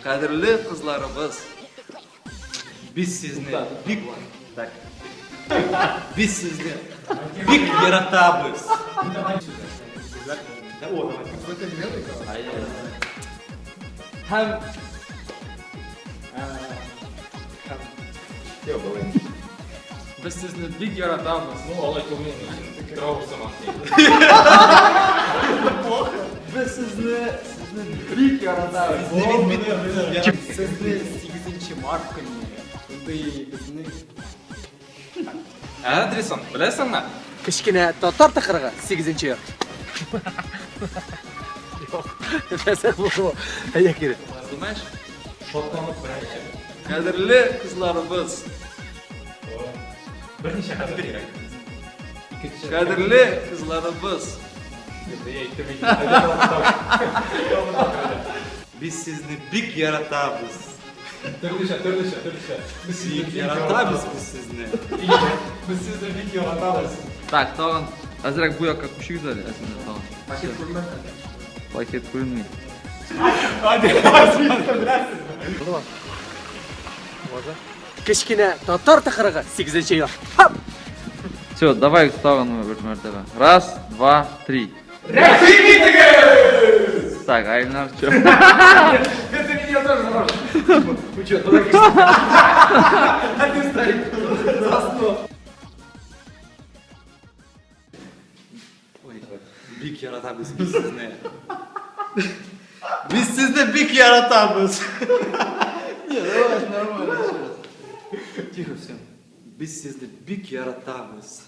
Кадерле кызларыбыз. Без сезне бик так. Без сезне бик яратабыз. Һәм Без сезне бик яратабыз. Ну, алай түгел, траур сыман. Без сезне сезне бик яратабыз. Сезне 8 март көнне шундый безнең Ә, Адресын беләсеңме? Кечкенә татар тыкрыгы 8 йорт. Юк, нәрсә булды бу? Әйе кире. Снимаешь? Шатланып берничә. Кадерле кызларыбыз. Берничә хәзер кирәк. Икенче. Кадерле кызларыбыз. Әйттем инде. Без сезне бик яратабыз. Төрлечә, төрлечә, төрлечә. Без сезне Бик яратабыз без сезне. Без сезне бик яратабыз. Так, тагын әзрәк бу якка күчегез әле, әзрәк тагын. Пакет күренмәс. Пакет күренми. Кечкенә татар тыкрыгы 8 йорт. Хап! Все, давай тагын бер мәртәбә. Раз, два, три. Так, Айлар, чё? Это меня тоже хорошо. Вы чё, дураки? А ты стоишь. Заснул. Ой, бик яратабыз без сезне. Без сезне бик яратабыз. Не, давай, нормально, еще раз. Тихо всем. Без сезне бик яратабыз.